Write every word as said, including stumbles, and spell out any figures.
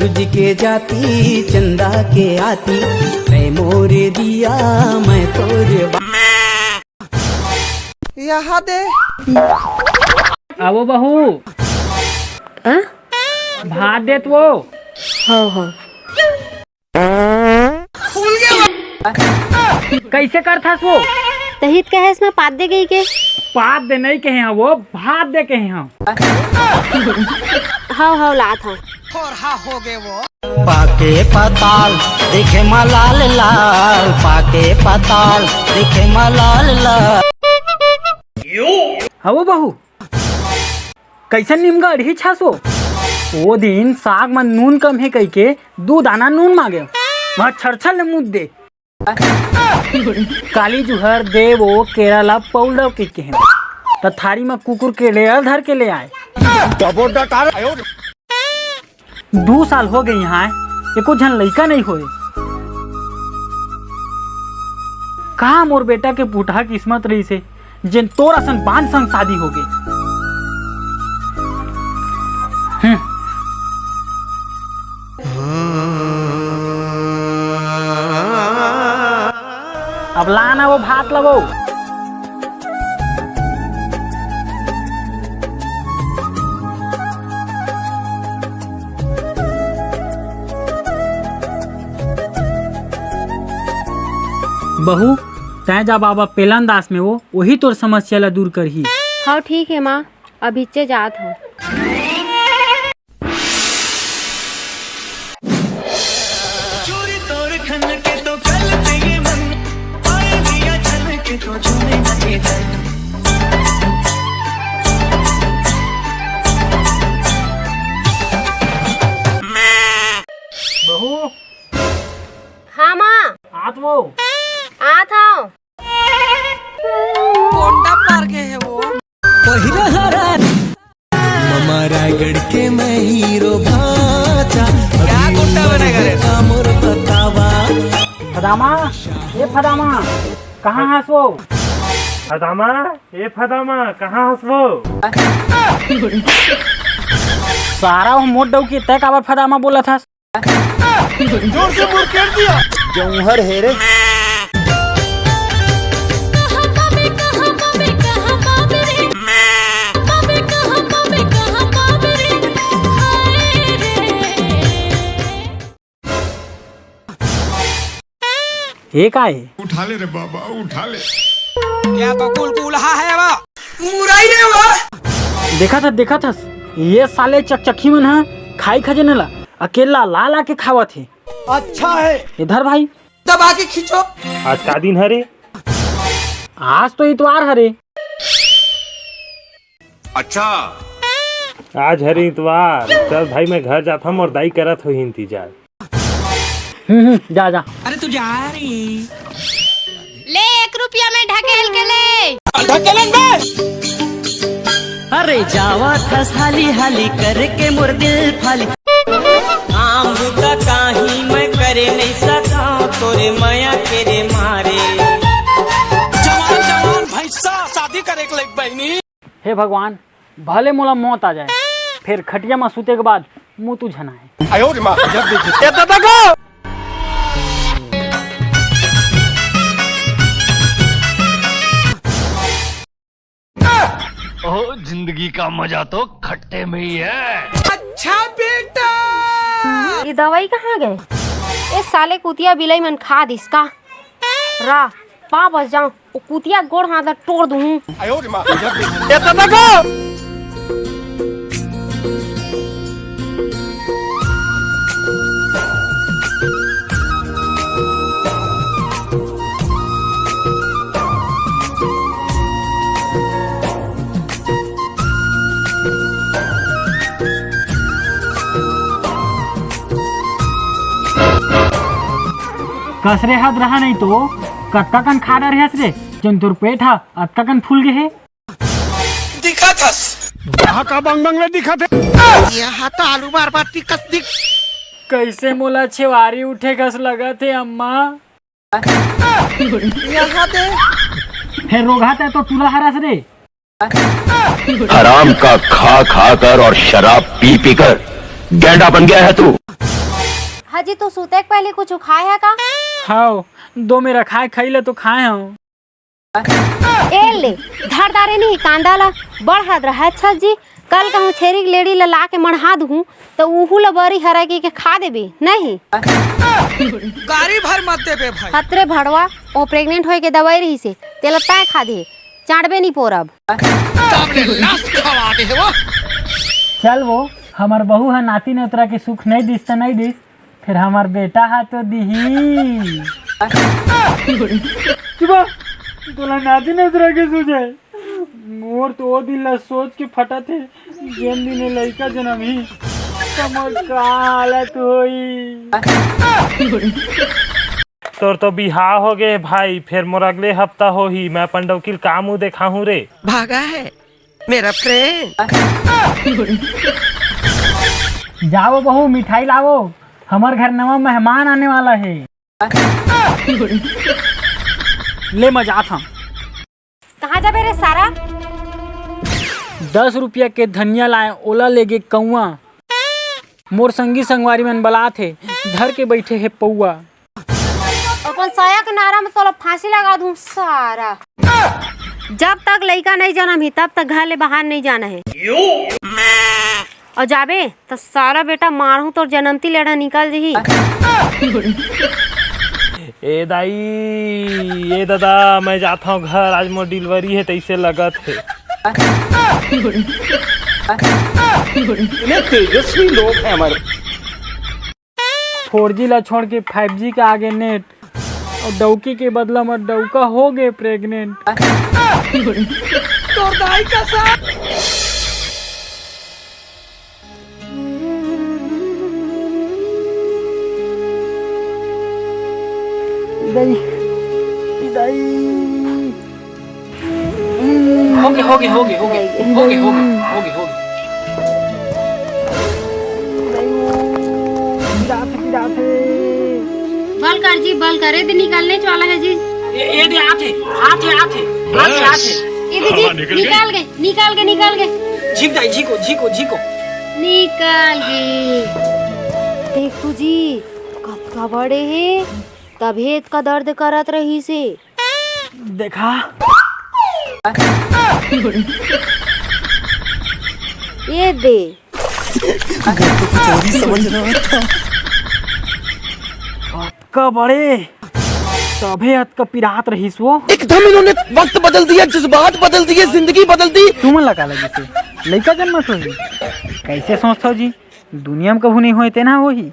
जी के जाती चंदा के आती, तै मोर दिया मैं तोर बा- यहाँ दे। आवो बहू। आ? भात देत वो। हो, हो। कैसे करथस वो? तहित कहेस ना पात दे गई के। पात दे नहीं कहे हैं वो, भात दे कहे हैं। हव, हव, लात हव। पाके पताल देखे मा लाल लाल, पाके पताल देखे मा लाल लाल। हवो बहू, कैसन निमगा अड़ही छासो? वो दिन साग म नून कम हे कहिके दू दाना नून मांगे, वहाँ छरछर ले मुद दे। काली जुहर देव ओ केरा ला पौल डव के कहे, त थारी म कुकुर के लेयर धर के ले आए। दू साल हो गई यहाँ, एको झन लइका नहीं होए। कहाँ मोर बेटा के पुटहा किस्मत रहिसे, जेन तोर असन बांझ संग शादी होगे। हम्म। अब लाना वो भात लबो। बहू, तैं जा बाबा पेलन दास में वो, वही तोर समस्या ला दूर करही। हाँ, ठीक है माँ, अभिच्चे जात हूँ। बहू। हाँ माँ। आत वो। आत हव। पोंडा पार गए है वो। पहिरा हरा। ममा रायगढ़ के मैं हीरो भाचा। क्या गुंडा बनेगा रे? मोर बतावा। फदामा, ए फदामा, कहाँ हस वो? फदामा, ए फदामा, कहाँ हस वो? सारा वो मोट डौकी, तै काबर फदामा बोलत हस? जोर से मुरकेट दिया। जौहर हे रे। ये का हे? उठा ले रे बाबा, उठा ले। क्या तो कुल कुलहा है वो? मुरई रे वो। देखा था, देखा था, ये साले चकचकी मन ह खाई खजेने ला अकेला ला ला के खावत हे। अच्छा है। इधर भाई। दबा के खींचो। आज का दिन हरे? आज तो इतवार हरे। अच्छा। आज हरे इतवार। चल भाई, मैं घर जात हूँ, मोर दाई करत होही इंतजार। हम्म, हम्म, जा, जा। अरे तू जा रे। ले, एक रुपया में ढकेल के ले। ढकेलन बे। अरे जावा थस हाली हाली करके मोर दिल फाली। काम बुता काही मैं करे नहीं सका तोरे मया के रे मारे। जवान जवान भैंसा शादी करे के लायक बहनी। हे भगवान, भले मोला मौत आ जाए, फेर खटिया म सुते के बाद मुतू झन आए। आयो रे माँ, जब देखो। ए दादा को। ओ, जिंदगी का मजा तो खट्टे में ही है। अच्छा बेटा। ये दवाई कहाँ गए? ए साले कुतिया बिलाई मन खा दिस का? रा, पा बस जाऊं, वो कुतिया गोड़ हाथ ला टोर दूं। ए दादा को। कसरे हद रहा नहीं तो कतका कन खा डरे हस रे, जौन तोर पेट हा अतका कन फूल गे हे। दिखा थस। कहाँ का बंग बंग ले दिखा थे? यहाँ तो आलू बार बार टिकस दिख। कैसे मोला छेवारी उठे कस लगत हे अम्मा। यहाँ दे। हे रोगहा तै तो टूरा हरस रे। हराम का खा खा कर और शराब पी पी कर गैंडा बन गया है तू। अजी, तू सुते के पहले कुछ खाए है का? हाव, दो मेरा खाए खाई ले तो खाए हूँ। ए ले, धर डारे नहीं कांदा ला। बड़ हद रहा है छस जी, कल कहूँ छेरी के लेड़ी ला, ला के मढ़ा दूँ, तो उहू ला बरी हरा के, के खा देबे नहीं। गारी भर मत देबे भाई। खतरे भड़वा, ओ प्रेग्नेंट होए के दवाई रही से, तेला तय खा दे, चाटबे नहीं पोरब। चल वो, हमर बहू ह नाती नेतरा के सुख नहीं दिस त नहीं दिस, फिर हमर बेटा ह तो दिही। चुप, तोला नाती नेतरा के सुख हे। मोर तो ओ दिन ला सोच के फटत हे, जेन दिन ए लइका जनमही, त मोर का हालत होई। तोर तो बिहाव हो गे भाई, फेर मोर अगले हफ्ता होही। मैं अपन डौकी ल का मुंह देखाहूं रे। भागा है मेरा फ्रेंड। जाओ बहू, मिठाई लाओ, हमर घर नवा मेहमान आने वाला है। ले, मैं जात हूँ। कहाँ जाबे रे सारा? दस रुपया के धनिया लाए, ओला लेगे कौआ। मोर संगी संगवारी मन बलात हे, धर के बैठे हे पौआ। अपन साया के नारा में तोला फांसी लगा दूं सारा। जब तक लइका नहीं जनम ही, तब तक घर ले बाहर नहीं जाना है। और जाबे तो सारा बेटा मारहूं, तोर जनमती लेड़ा निकल जही। ए दाई, ए दादा, मैं जात हूँ घर, आज मोर डिलीवरी है, तैसे लगत है। इतने तेजस्वी लोग हैं हमारे। फोर जी ला छोड़ के फाइव जी का आगे नेट, और डौकी के बदला में डौका हो गए प्रेग्नेंट। तोर दाई का साथ। इदाई, इदाई। होगे, होगे, होगे, होगे। होगे, होगे, होगे, होगे। इदाई, पिरात हे, पिरात हे। बल कर जी, बल कर, ए दे निकलने वाला है जी। ए, ए दे, आथे, आथे, आथे, आथे, आथे। ए दे जी, हवा निकल गई। निकाल गए। निकाल गे, निकाल गे। झिक दाई, झिको, झिको, झिको। निकाल गे। देख तू जी, कतका बड़े हे, तभे इतका दर्द करत रहिस हे। देखा। ए दे। मैं तो कुछ और ही समझ रहा था। अतका बड़े, तभे अतका पिरात रहिस वो। एकदम इन्होंने वक्त बदल दिया, जज्बात बदल दिए, जिंदगी बदल दी। तुमन ला का लगिस हे? लइका जन्मत होही? कैसे सोचथव जी? दुनिया में कभू नहीं होए, तेना होही।